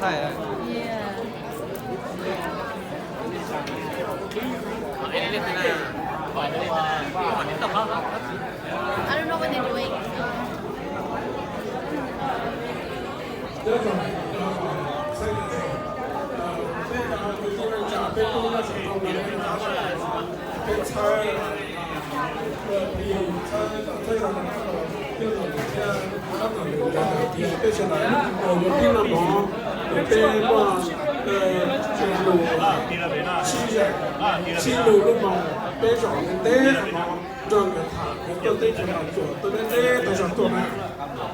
I don't know what they're doing. Peb sawv daws yuav pib noj mov, peb muaj lus sib zam, sib lus lub moos, peb zaum ntev ntev no nrog nkawd tham, nkawd tuaj teb chaws Los Tsuas tuaj ntev ntev tag zog tuaj na,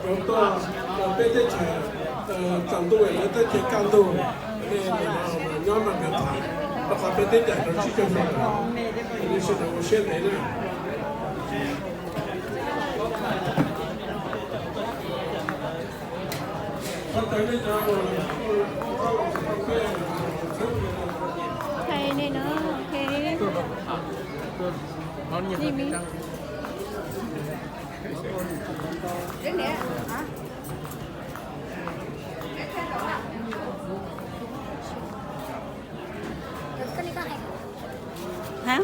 nkawd tuaj peb teb chaws tsaus ntuj, lawv teb chaws kaj ntug, nej nyob nrog nkawd tham, rau qhov peb teb chaws rau tsib caug xyoo, nej sawv daws ua siab ntev na. Thầy này nữa, ok. Gì mi? Đến nè. Hả? Hả?